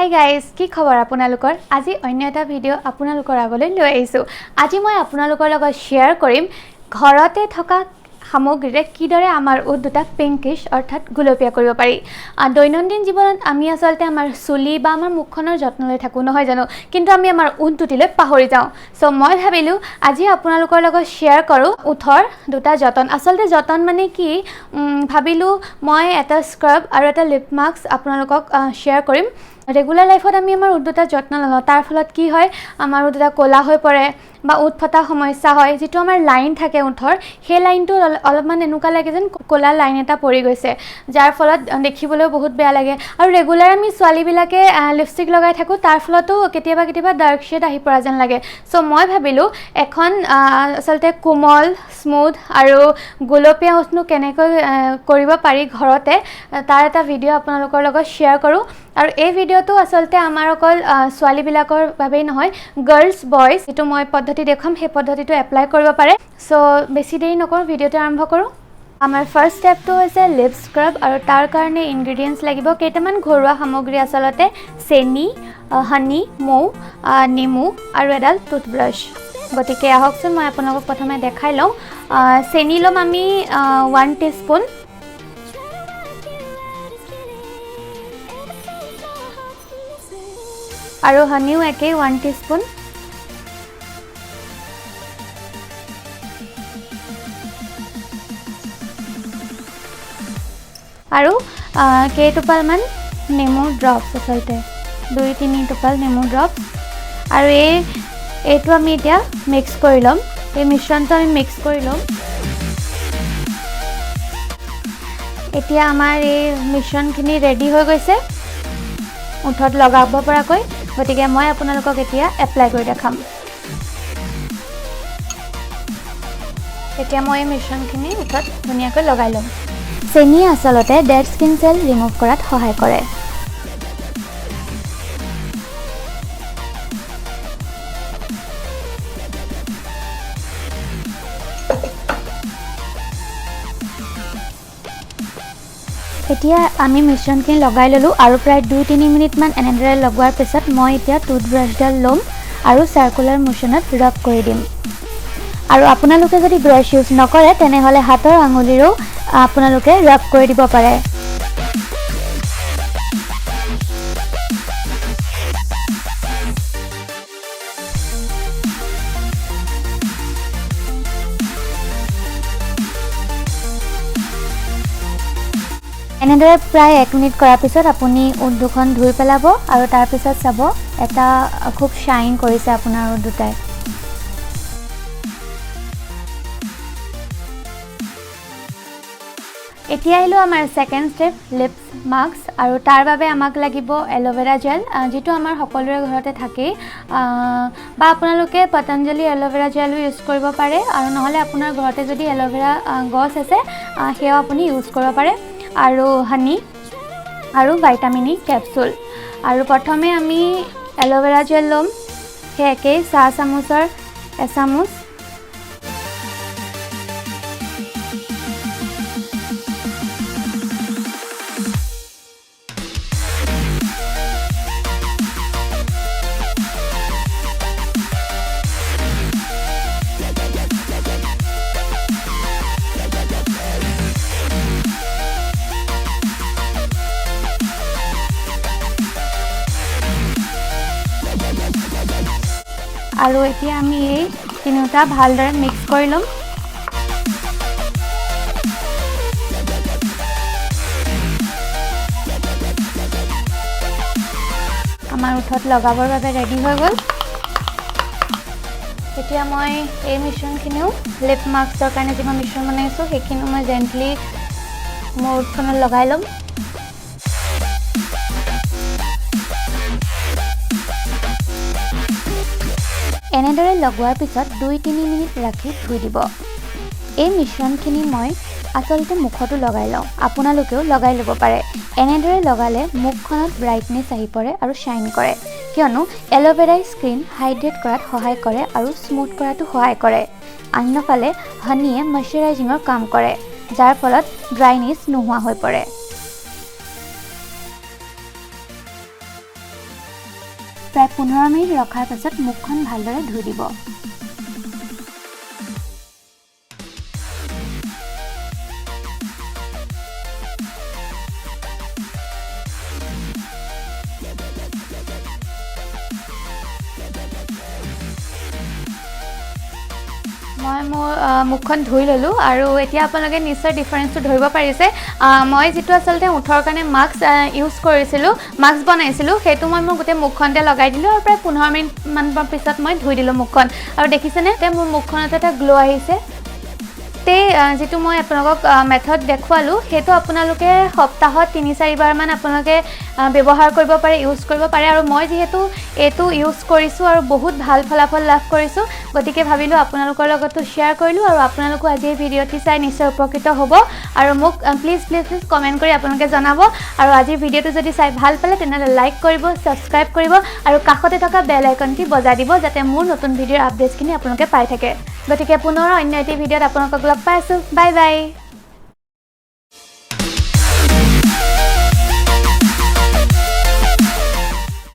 Hi guys, কি খবৰ আপোনালোকৰ? আজি অন্য এটা ভিডিঅ' আপোনালোকৰ আগলৈ লৈ আহিছোঁ। আজি মই আপোনালোকৰ লগত শ্বেয়াৰ কৰিম ঘৰতে থকা সামগ্ৰীৰে কিদৰে আমাৰ ওঁঠ দুটা পিংকিছ অৰ্থাৎ গুলপীয়া কৰিব পাৰি। দৈনন্দিন জীৱনত আমি আচলতে আমাৰ চুলি বা আমাৰ মুখখনৰ যত্ন লৈ থাকোঁ, নহয় জানো? কিন্তু আমি আমাৰ ওঁঠ দুটিলৈ পাহৰি যাওঁ। চ' মই ভাবিলোঁ আজি আপোনালোকৰ লগত শ্বেয়াৰ কৰোঁ ওঁঠৰ দুটা যতন। আচলতে যতন মানে কি, ভাবিলোঁ মই এটা স্ক্ৰাব আৰু এটা লিপ মাস্ক আপোনালোকক শ্বেয়াৰ কৰিম। ৰেগুলাৰ লাইফত আমি আমাৰ ওঁঠ দুটা যত্ন নলওঁ, তাৰ ফলত কি হয়, আমাৰ ওঁঠ দুটা ক'লা হৈ পৰে বা ওঁঠ ফটা সমস্যা হয়। যিটো আমাৰ লাইন থাকে ওঁঠৰ, সেই লাইনটো অলপমান এনেকুৱা লাগে যেন ক'লা লাইন এটা পৰি গৈছে, যাৰ ফলত দেখিবলৈও বহুত বেয়া লাগে। আৰু ৰেগুলাৰ আমি ছোৱালীবিলাকে লিপষ্টিক লগাই থাকোঁ, তাৰ ফলতো কেতিয়াবা কেতিয়াবা ডাৰ্ক শ্বেড আহি পৰা যেন লাগে। চ' মই ভাবিলোঁ এখন আচলতে কোমল, স্মুথ আৰু গুলপীয়া ওঁঠনো কেনেকৈ কৰিব পাৰি ঘৰতে, তাৰ এটা ভিডিঅ' আপোনালোকৰ লগত শ্বেয়াৰ কৰোঁ। আৰু এই ভিডিঅ'টো আচলতে আমাৰ অকল ছোৱালীবিলাকৰ বাবেই নহয়, গাৰ্লছ, বইজ, যিটো মই পদ্ধতি দেখুৱাম সেই পদ্ধতিটো এপ্লাই কৰিব পাৰে। চ' বেছি দেৰি নকৰোঁ, ভিডিঅ'টো আৰম্ভ কৰোঁ। আমাৰ ফাৰ্ষ্ট ষ্টেপটো হৈছে লিপ স্ক্ৰাব, আৰু তাৰ কাৰণে ইনগ্ৰিডিয়েণ্টছ লাগিব কেইটামান ঘৰুৱা সামগ্ৰী, আচলতে চেনি, হানি, মৌ, নেমু আৰু এডাল টুথব্ৰাছ। গতিকে আহকচোন মই আপোনালোকক প্ৰথমে দেখাই লওঁ। চেনি ল'ম আমি 1 টিস্পুন। আৰু হানিও একেই 1 টিস্পুন। আৰু কেইটোপালমান নেমু ড্ৰপছ, আচলতে 2-3 টোপাল নেমু ড্ৰপছ। আৰু এইটো আমি এতিয়া মিক্স কৰি ল'ম, এই মিশ্ৰণটো আমি মিক্স কৰি ল'ম। এতিয়া আমাৰ এই মিশ্ৰণখিনি ৰেডি হৈ গৈছে ওঁঠত লগাব পৰাকৈ। গতিকে মই আপোনালোকক এতিয়া এপ্লাই কৰি দেখাম। এতিয়া মই এই মিশ্ৰণখিনি ওঁঠত ধুনীয়াকৈ লগাই ল'ম। চেনিয়ে আচলতে ডেড স্কিন চেল ৰিমুভ কৰাত সহায় কৰে। এতিয়া আমি মিশ্ৰণখিনি লগাই ল'লোঁ আৰু প্ৰায় 2-3 মিনিটমান এনেদৰে লগোৱাৰ পিছত মই এতিয়া টুথব্ৰাছডাল ল'ম আৰু চাৰ্কুলাৰ মোশ্যনত ৰাব কৰি দিম। আৰু আপোনালোকে যদি ব্ৰাছ ইউজ নকৰে তেনেহ'লে হাতৰ আঙুলিৰেও আপোনালোকে ৰাব কৰি দিব পাৰে। এনেদৰে প্ৰায় 1 মিনিট কৰাৰ পিছত আপুনি ওঁঠ দুখন ধুই পেলাব আৰু তাৰপিছত চাব এটা খুব শ্বাইন কৰিছে আপোনাৰ ওঁঠ দুটাই। এতিয়া আহিলোঁ আমাৰ ছেকেণ্ড ষ্টেপ, লিপছ মাস্ক। আৰু তাৰ বাবে আমাক লাগিব এল'ভেৰা জেল, যিটো আমাৰ সকলোৰে ঘৰতে থাকেই, বা আপোনালোকে পতঞ্জলি এল'ভেৰা জেলো ইউজ কৰিব পাৰে, আৰু নহ'লে আপোনাৰ ঘৰতে যদি এল'ভেৰা গছ আছে, সেয়াও আপুনি ইউজ কৰিব পাৰে। আৰু হানি আৰু ভাইটামিন ই কেপচুল। আৰু প্ৰথমে আমি এল'ভেৰা জেল ল'ম, সেই একেই চাহ চামুচৰ এচামুচ। আৰু এতিয়া আমি এই তিনিওটা ভালদৰে মিক্স কৰি ল'ম। আমাৰ ওঁঠত লগাবৰ বাবে ৰেডি হৈ গ'ল। এতিয়া মই এই মিশ্ৰণখিনিও লিপ মাস্কৰ কাৰণে যি মই মিশ্ৰণ বনাইছোঁ সেইখিনিও মই জেণ্টলি মোৰ ওঁঠখনত লগাই ল'ম। এনেদৰে লগোৱাৰ পিছত 2-3 মিনিট ৰাখি ধুই দিব। এই মিশ্ৰণখিনি মই আচলতে মুখতো লগাই লওঁ, আপোনালোকেও লগাই ল'ব পাৰে। এনেদৰে লগালে মুখখনত ব্ৰাইটনেছ আহি পৰে আৰু শ্বাইন কৰে, কিয়নো এল'ভেৰাই স্কিন হাইড্ৰেট কৰাত সহায় কৰে আৰু স্মুথ কৰাতো সহায় কৰে। অন্যফালে হানিয়ে মইশ্চাৰাইজিঙৰ কাম কৰে, যাৰ ফলত ড্ৰাইনেছ নোহোৱা হৈ পৰে। প্ৰায় 15 মিনিট ৰখাৰ পাছত মুখখন ভালদৰে ধুই দিব। মই মোৰ মুখখন ধুই ল'লোঁ আৰু এতিয়া আপোনালোকে নিশ্চয় ডিফাৰেঞ্চটো ধৰিব পাৰিছে। মই যিটো আচলতে ওঁঠৰ কাৰণে মাস্ক ইউজ কৰিছিলোঁ, মাস্ক বনাইছিলোঁ, সেইটো মই মোৰ গোটেই মুখখনতে লগাই দিলোঁ আৰু প্ৰায় 15 মিনিটমানৰ পিছত মই ধুই দিলোঁ মুখখন। আৰু দেখিছেনে, এতিয়া মোৰ মুখখনত এটা গ্ল' আহিছে। গোটেই যিটো মই আপোনালোকক মেথড দেখুৱালোঁ, সেইটো আপোনালোকে সপ্তাহত তিনি চাৰিবাৰমান আপোনালোকে ব্যৱহাৰ কৰিব পাৰে, ইউজ কৰিব পাৰে। আৰু মই যিহেতু এইটো ইউজ কৰিছোঁ আৰু বহুত ভাল ফলাফল লাভ কৰিছোঁ, গতিকে ভাবিলোঁ আপোনালোকৰ লগতো শ্বেয়াৰ কৰিলোঁ। আৰু আপোনালোকো আজি এই ভিডিঅ'টি চাই নিশ্চয় উপকৃত হ'ব আৰু মোক প্লিজ প্লিজ প্লিজ কমেণ্ট কৰি আপোনালোকে জনাব। আৰু আজিৰ ভিডিঅ'টো যদি চাই ভাল পালে, তেনেহ'লে লাইক কৰিব, ছাবস্ক্ৰাইব কৰিব আৰু কাষতে থকা বেল আইকনটি বজাই দিব, যাতে মোৰ নতুন ভিডিঅ'ৰ আপডেটছখিনি আপোনালোকে পাই থাকে। গতিকে পুনৰ অন্য এটি ভিডিঅ'ত আপোনালোকক লগ পাই আছোঁ। Bye bye.